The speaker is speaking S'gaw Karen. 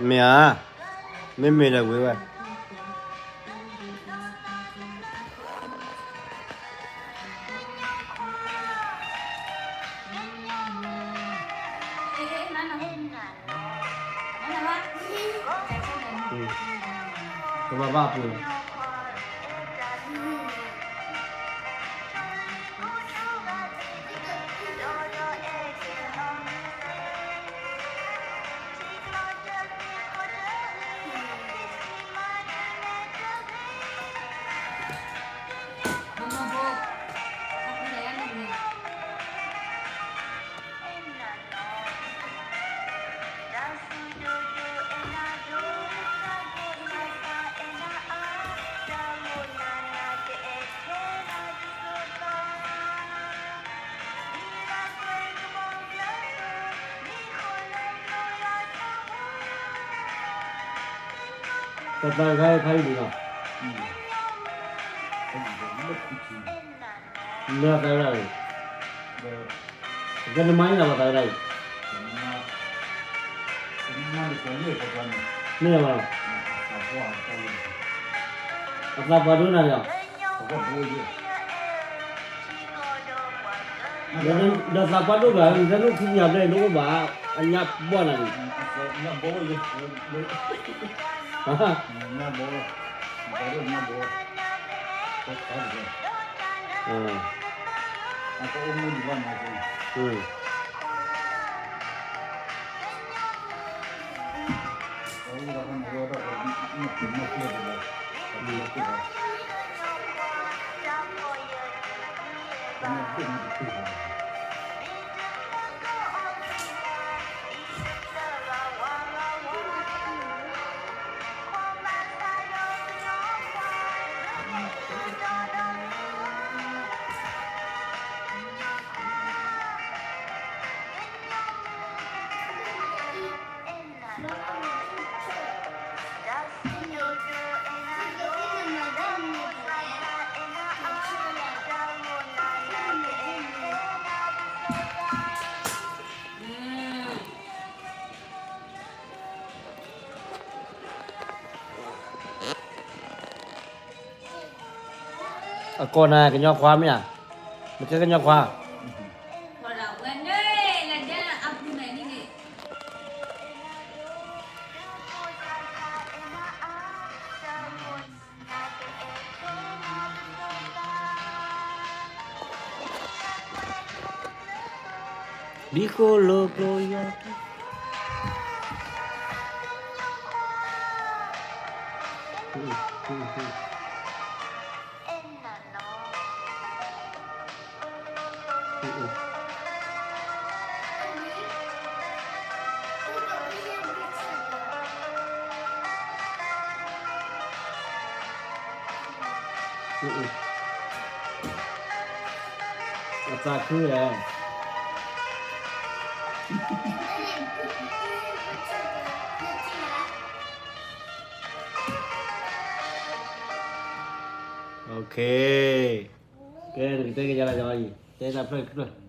မ့ၢ်ဧါ, မ့မ့ၢ်ဒီးဝံၤဝဲ, ကဘၣ်ဘၣ်ပူၤ တၢ်သးဂၤဖးယံၤလီၤ, လၢသးဂၤအံၤ, ကနမါန့ၣ်လီၤ ပှၤသးဂၤအံၤ, မ့ၢ်လီၤ, အသးပှၢ်ဒိၣ်နၤလီၤ, ဒီးသးပှၢ်ဒိၣ်ဘၣ် တၢ်နအိၣ်ခံကညးဘျဲၣ် နအိၣ်ဘၣ်, အညၣ်ဘီၣ်နၤန့ၣ်, အကိးနၤ ကညီခွါမ့ၢ်ဧါ, နကဲကညီခွါ ဘံၣ်ကိၣ်လိာ်ကျိယွၤကံ အသးခုဧါ. ကဲ နကတဲကယၤလၢယၤအံၤ တဲတၢ်ဖျၢၣ်တဖျၢၣ်